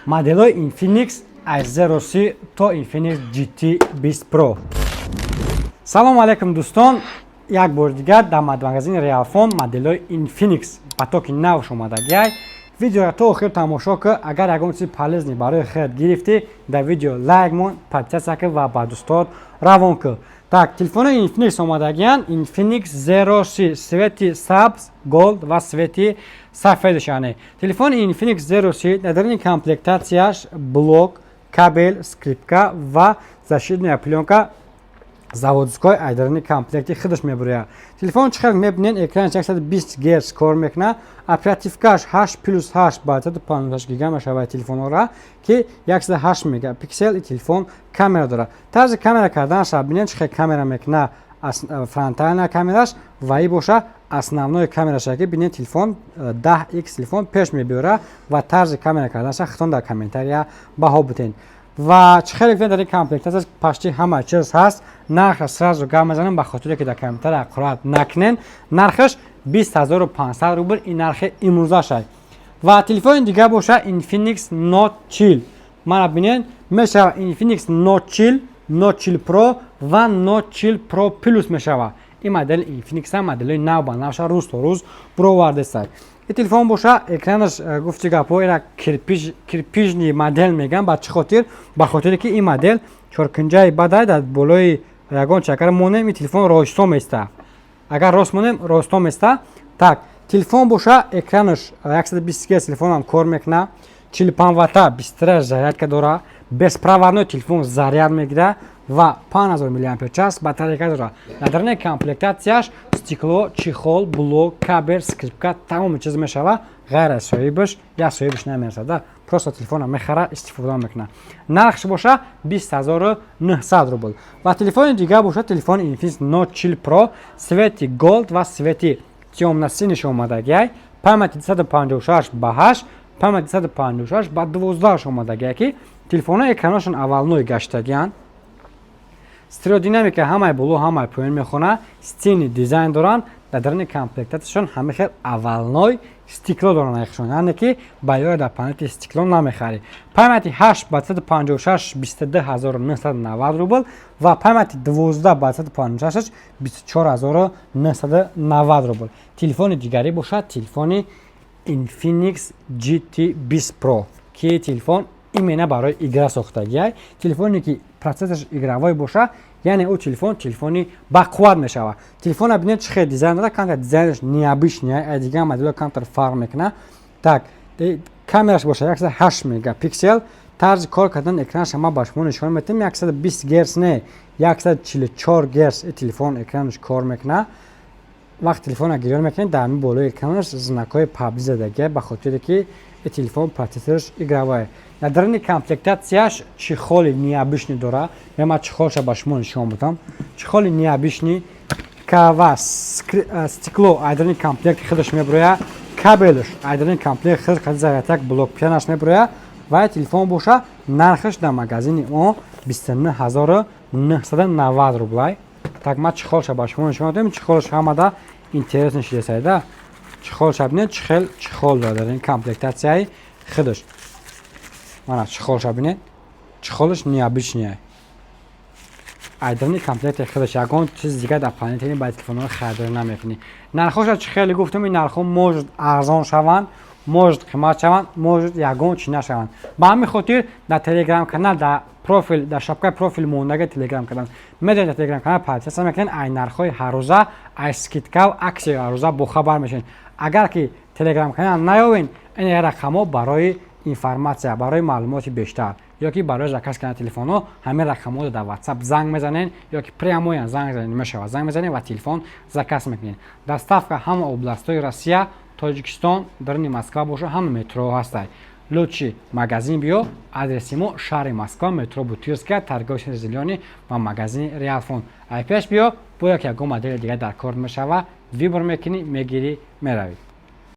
Моделҳои Infinix аз Zero C то Infinix GT 20 Pro. Салому алайкум, дӯстон! Як бори дигар дар магазини Realfon моделҳои Infinix потоки нав омадагиай. Видеоро то охир тамошо кун. Агар ягон чизи полезный барои худ гирифтӣ, дар видео лайк мон, подписаться кун ва ба дӯстот равон кун. Так, телефони Infinix омадагиянд. Infinix Zero C цвети сабз, gold ва цвети сафедаш. Яъне телефони Infinix Zero C дар даруни комплектатсияш блок, кабел, скрепка ва защитная плёнка заводской ай даруни комплекти худаш мебурояд. Телефон чӣ хел мебинед, экранаш 120 герц кор мекунад, оперативкаш 8 плюс 8 ба 158 гига мешавад телефонҳоро, ки 108 мегапиксел телефон камера дорад. Тарзи камера карданаша бинед, чӣ хел камера мекунад: фронтальная камераш ва и боша основной камераша, ки бинед, телефон 10x телефон пеш мебиёрад. Ва тарзи камера карданаша худтон дар комментария баҳо бутед. Ва чӣ хеле гуфтем, дар ин комплектация почти ҳама чиз ҳаст. Нархаш сразу гап мезанам, ба хотире ки дар комментария ҳақорат накунен. Нархаш 20 500 рубл, ин нархи имрӯзашай. Ва телефони дигар боша Infinix Note 40. Мана бинед, мешава Infinix Note 40, Note 40 Pro ва Note 40 Pro Plus мешава. Ин модели Infinix моделҳои нав ба навша рӯз то рӯз буровардестай. Ин телефон боша экранаш, гуфти гапҳо, ира кирпичный модель мегӯям. Ба чӣ хотир? Ба хотире ки ин модел чоркунҷаи бадай, дар болои ягон чакара монем, ин телефон росто места. Агар рост монем, росто места. Так, телефон боша экранаш 120 герц телефонам кор мекунад, 45 ватта быстрая зарядка дора, беспроводной телефон заряд мегирад ва 5000 мАч батарейка дорад. Дар даруни комплектатсияш стекло, чехол, блок, кабел, скрепка, тамоми чиз мешава, ғайр аз соҳибаш. Як соҳибаш намерасада, просто телефона мехара, истифода мекунад. Нархш боша 20 900 рубл. Ва телефони дигар боша телефони Infinix Note 40 Pro, цвети gold ва цвети тёмно-синиш омадагиай, памяти 256 ба 8, памяти 256 ба 12 омадагиай, ки телефонҳои экраношон овальной гаштагианд, стереодинамика ҳамаи боло, ҳамаи поён мехонад, стильный дизайн доранд. Дар даруни комплектатсияшон ҳама хел овальной стекло доранд айхшон, яъне ки ба ёи дар панелти стекло намехарӣ. Памяти 8 ба 256 22 990 рубл ва памяти 12 ба 256 24 990 рубл. Телефони дигарӣ бошад телефони Infinix GT 20 Pro, ки телефон именно барои игра сохтагиай. Телефоне ки процессорш игровой боша, яъне ӯ телефон телефони бақувват мешавад. Телефона бинед, чӣ хел дизайн дорад, камтар дизайнаш необычный, ай дигар моделҳо камтар фарқ мекунад. Так, камераш боша 108 мегапиксел. Тарзи кор кардан экранаш ма ба шумо нишон метиҳем. 120 герц не, 144 герц телефон экранаш кор мекунад. Вақт телефона гирён мекунед, дар ҳамин болои экранаш знакҳои PUBG задагия, ба хотире ки телефон процессорш игровой. Дар даруни комплектатсияш чехоли необычный дора. Ма чехолша ба шумо нишон будам. Чехоли необычный ва стекло ай даруни комплекти худаш мебурояд, кабелш ай даруни комплект худ зарядтак, блок пиянаш мебурояд. Ва телефон боша нархаш дар магазини мо 29 990 рублай. Так, ма чехолша ба шумо нишон додем. Чехолш ҳамада интересный шидесайда. Чехолша бинед, чӣ хел чехол дорад дар ин комплектатсияи худаш. Мана, чехолша бинед, чехолш необычный, ай даруни комплекти худаш. Ягон чиз дигар дар панелтини ба телефонҳо харидорӣ намекунӣ. Нархҳоша чӣ хеле гуфтам, ин нархҳо может арзон шаванд, может қимат шаванд, может ягон чӣ нашаванд. Ба ҳамин хотир дар Телеграм канал, дар профил, дар шапкаи профил мондаги Телеграм канал медонед, дар Телеграм канал подписаться мекунед, ай нархҳои ҳаррӯза, ай скидкав, аксияи ҳаррӯза бохабар мешавед. Агар ки Телеграм канал наёвед, ин рақамҳо барои информатсия, барои маълумоти бештар ё ки барои заказ кардани телефонҳо, ҳамин рақамҳоро дар WhatsApp занг мезанед ё ки прямоян занг занед мешавад. Занг мезанед ва телефон заказ мекунед. Доставка ҳама областҳои Россия, Тоҷикистон, даруни Москва боша, ҳама метро ҳастай. Лучше магазин биё. Адреси мо: шаҳри Москва, метро Бутырская, торговый Зелёный ва магазини Реалфон. Ай пеш биё, бо як ягон модели дигар дар кор мешава, выбор мекунӣ, мегирӣ, меравӣ.